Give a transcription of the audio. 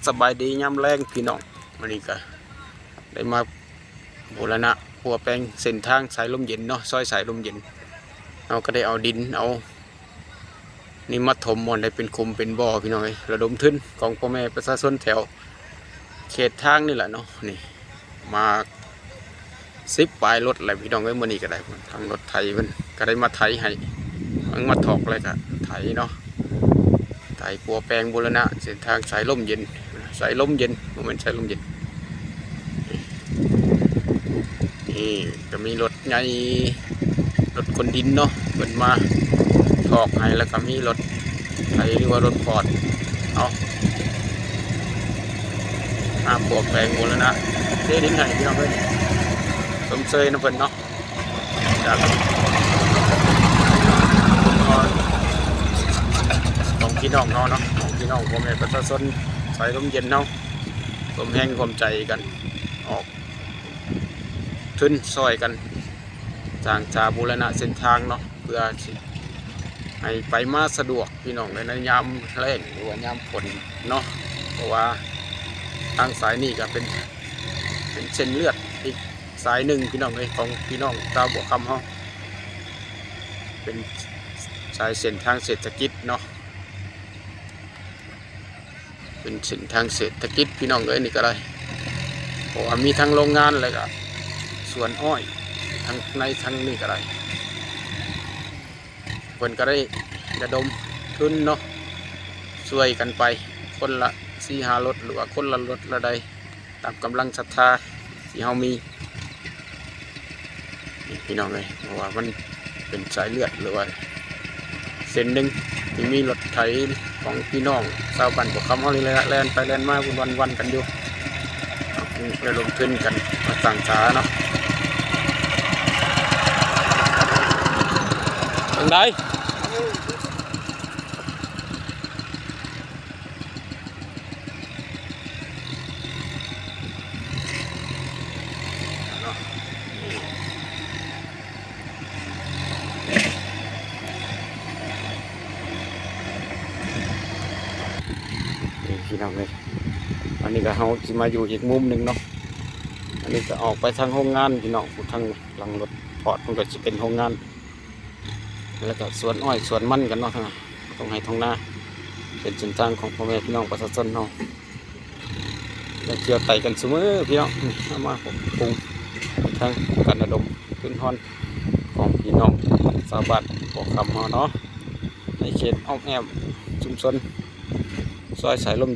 ສະບາຍດີຍາມແລງພີ່ນ້ອງ, ມື້ນີ້ກະໄດ້ມາບູລະນະປົວແປງເສັ້ນທາງສາຍລົມເຢັນເນາະ, ຊອຍສາຍລົມເຢັນ. ເຮົາກະໄດ້ເອົາດິນເອົານີ້ມາຖົມບ່ອນໃດເປັນຂຸມເປັນບໍ່ພີ່ນ້ອງເອີຍ, ລະດົມທຶນຂອງພໍ່ແມ່ປະຊາຊົນແຖວເຂດທາງນີ້ແຫຼະເນາະ. ນີ້ ມາສິບປາຍລົດແລ້ວພີ່ນ້ອງເອີຍ, ມື້ນີ້ກະໄດ້ທັງລົດໄຖເພິ່ນກະໄດ້ມາໄຖໃຫ້, ທັງມາຖອກແລ້ວກະໄຖເນາະ, ໄຖປົວແປງບູລະນະເສັ້ນທາງສາຍລົມເຢັນ, ສາຍລົມເຢັນ ບໍ່ແມ່ນສາຍລົມເຢັນ. ນີ້ກະມີລົດໃຫຍ່ ລົດຂົນດິນເນາະ ເພິ່ນມາຖອກໃຫ້, ແລ້ວກະມີລົດໄຖ ຫຼືວ່າລົດຟອດເນາະ ມາປົວແປງບູລະນະ ເທດິນໃຫ້ພີ່ນ້ອງເອີຍ, ຊົມເຊີຍນຳເພິ່ນເນາະ ຈາກຂອງພີ່ນ້ອງເຮົາເນາະ, ຂອງພີ່ນ້ອງພໍ່ແມ່ປະຊາຊົນສາຍລົມເຢັນເຮົາ ຮ່ວມແຮງຮ່ວມໃຈກັນ ອອກທຶນຊ່ອຍກັນສ້າງສາບູລະນະເສັ້ນທາງເນາະ ເພື່ອຊິໃຫ້ໄປມາສະດວກພີ່ນ້ອງເອີຍ ໃນຍາມແລ້ງ ຫຼືວ່າຍາມຝົນເນາະ. ເພາະວ່າທາງສາຍນີ້ກະເປັນ ເປັນເສັ້ນເລືອດອີກສາຍໜຶ່ງພີ່ນ້ອງເອີຍ ຂອງພີ່ນ້ອງຊາວບົວຄຳເຮົາ, ເປັນສາຍເສັ້ນທາງເສດຖະກິດເນາະ. ເປັນເສັ້ນທາງເສດຖະກິດພີ່ນ້ອງເອີຍ ນີ້ກະໄດ້ ເພາະວ່າມີທັງໂຮງງານ ແລ້ວກະສວນອ້ອຍ ທັງໃນທັງນີ້ກະໄດ້. ເພິ່ນກະໄດ້ລະດົມທຶນເນາະ ຊ່ວຍກັນໄປ ຄົນລະສີ່ຫ້າລົດ ຫຼືວ່າຄົນລະລົດລະໃດ ຕາມກຳລັງສັດທາທີ່ເຮົາມີ. ນີ້ພີ່ນ້ອງເອີຍ ເພາະວ່າມັນເປັນສາຍເລືອດ ຫຼືວ່າເສັ້ນໜຶ່ງທີ່ມີລົດໄຖຂອງພີ່ນ້ອງຊາວບ້ານບົວຄຳເຮົານີ້ແຫຼະ ແລ່ນໄປແລ່ນມາວຸ່ນວາຍກັນຢູ່, ລະດົມທຶນກັນມາສ້າງສາເນາະ. ຈັ່ງໃດ? ນີ້ພີ່ນ້ອງເອີຍ ອັນນີ້ກະເຮົາຊິມາຢູ່ອີກມຸມໜຶ່ງເນາະ, ອັນນີ້ກະອອກໄປທາງໂຮງງານພີ່ນ້ອງ, ທາງຫຼັງລົດຟອດມັນກະຊິເປັນໂຮງງານ ແລ້ວກະສວນອ້ອຍສວນມັນກັນເນາະ, ທາງທົ່ງໄຮ່ທົ່ງນາ ເປັນເສັ້ນທາງຂອງພໍ່ແມ່ພີ່ນ້ອງປະຊາຊົນເຮົາ ໄດ້ທ່ຽວໄຕ່ກັນຊຸມື້ພີ່ນ້ອງ. ເຮົາມາປົບປຸງທາງການລະດົມທຶນຮອນຂອງພີ່ນ້ອງຊາວບ້ານບໍ່ຄຳເຮົາເນາະ ໃນເຂດອ້ອມແອ້ມຊຸມຊົນ ຊອຍສາຍລົມ